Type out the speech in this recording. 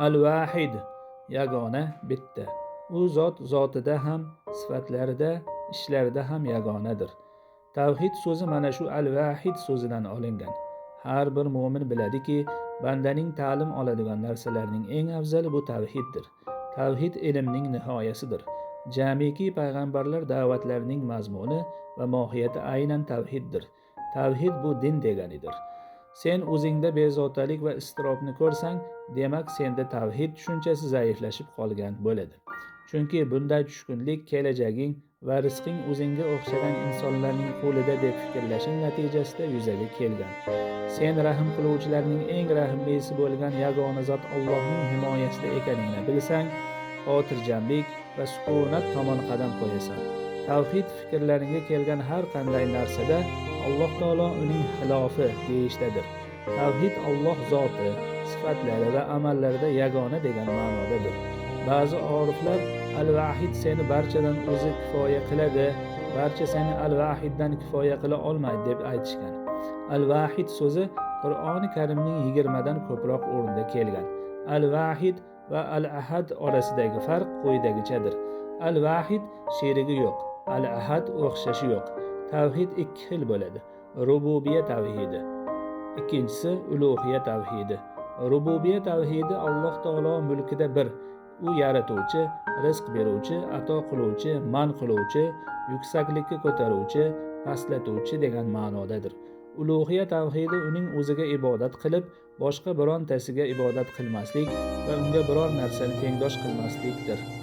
Al-Vahid yagona, bitta. U zot zotida ham, sifatlarida, ishlarida ham yagonadir. Tavhid so'zi mana shu Al-Vahid so'zidan olingan. Har bir mo'min biladiki, bandaning ta'lim oladigan narsalarning eng afzali bu tavhiddir. Tavhid ilmning nihoyasidir. Jamiki payg'ambarlar da'vatlarining mazmuni va mohiyati aynan tavhiddir. Tavhid bu din deganidir. Sen o'zingda bezovtalik va iztirobni ko'rsang, demak senda tavhid tushunchasi zaiflashib qolgan bo'ladi. Chunki bunday tushkunlik kelajaging va rizqing o'zingga o'xshagan insonlarning qo'lida deb fikrlashing natijasida yuzaga kelgan. Sen rahm qiluvchilarning eng rahmlisi bo'lgan yagona zot Allohning himoyasida ekaningni bilsang, xotirjamlik va sukunat tomon qadam qo'yasan. Tavhid fikrlaringga kelgan har qanday narsada Alloh taolo uning xilofi deyishdadir. Tavhid Alloh zoti, sifatlari va amallarida yagona degan ma'nodadir. Ba'zi oriflar Al-Vahid seni barchadan o'zi kifoya qiladi, barcha seni Al-Vahiddan kifoya qila olmaydi deb aytishgan. Al-Vahid so'zi Qur'oni Karimning 20 dan ko'proq o'rinda kelgan. Al-Vahid va Al-Ahad orasidagi farq quyidagichadir. Al-Vahid sherigi yo'q, Al-Ahad o'xshashi yo'q. Tavhid ikki xil bo'ladi. Rububiya tavhidi. Ikkinchisi uluhiya tavhidi. Rububiya tavhidi Alloh taolo mulkida bir. U yaratuvchi, rizq beruvchi, ato qiluvchi, man qiluvchi, yuksaklikka ko'taruvchi, pastlatuvchi degan ma'nodadir. Uluhiya tavhidi uning o'ziga ibodat qilib, boshqa birontasiga ibodat qilmaslik va unga biror narsani tengdosh qilmaslikdir.